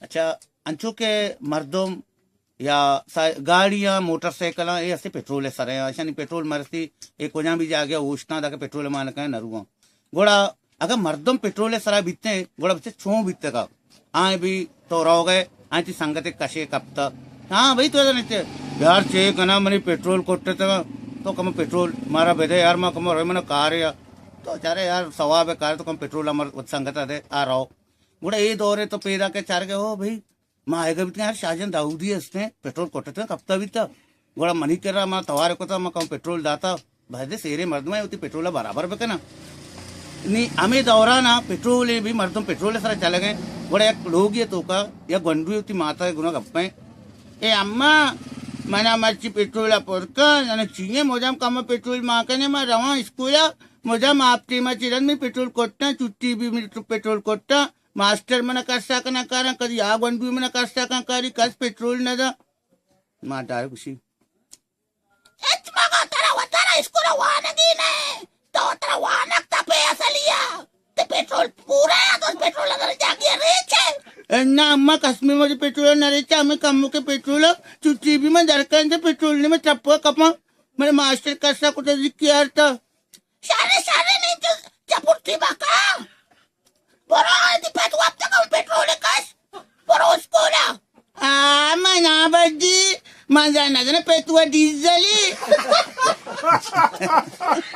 اچھا، انچو کہ مردم یا سا-، گاڑیاں، موٹر سائیکلاں، اے استے پٹرول ءِ سرا ایں، اشانی پٹرول مرسی، اے کجام بھی جاگہ اوشتاں، داکہ پٹرول مان کن نہ رواں۔ گڑا اگاں مردم پٹرول ءِ سرا بیتیں، گڑا بچے چون بیتگا؟ آئیں بھی تو روگ ئے، آئیں تی سنگت کشے کپتا۔ ہاں بھئی، تو ادھر نیچے، یار چے کنا، منی پٹرول کٹتگا، تو کم پٹرول مارا بدے یار، ما کم روئے، منا کارے۔ تو چارے یار، ثواب کار، تو کم پٹرول ہمر سنگت دے، آ رو۔ گڑا اے دورے تو پیدا کہ چارگے، او بھئی، ما آئیگا بیتگیں، یار شاہ جان داؤدی استیں، پٹرول کٹتگا کپتا بیتا۔ گڑا منی کرا ما توار کتا، ما کم پٹرول داتا، بھدے سیرے مردم ءَ وتی پٹرول ءَ برابر بکناں۔ نی ہمے دوران ءَ پٹرول ءَ بھی مردم پٹرول ءِ سرا چلگ ءَ، گڑا یک لوگے ءِ توکا یک گونڈوے وتی مات ءَ گنا گپیں، اے اماں، منا مرچی پٹرول ءَ پر کن، یعنی چیئے مدام کم پٹرول مان کنے، ما رواں اسکول ءَ، مدام آپ ٹیم ءَ چہ رند منی پٹرول کٹاں، چھٹی بھی منی پٹرول کٹاں، ماسٹر منا کسا کنا کاراں، کدی آ گونڈوے منا کسا کن کاری، کس پٹرول نہ دا۔ ما ڈائریکٹ گوشی، ہچ مگو، ترا وتارا اسکول ءَ وانگی نہ، تو ترا وانگ تپے اصلی ءَ۔ تے پٹرول پورا یا تو پٹرول اگر جاگی ریچے؟ اے نا، اما قسمی مجھے پٹرول نہ ریچا، ہمیں کمو کے پٹرول، چھٹی بھی من درکن تے پٹرول نہیں، میں ٹپو کپاں۔ میرے ماسٹر کسا کتا ذکی آرتا۔ شارے، شارے نہیں تو چپٹی بکا۔ برو، آدھی پت وقت کم پٹرول کش۔ برو اسکول ءَ۔ آ، من آ بدی، من زن نزن پتو ڈیزلی۔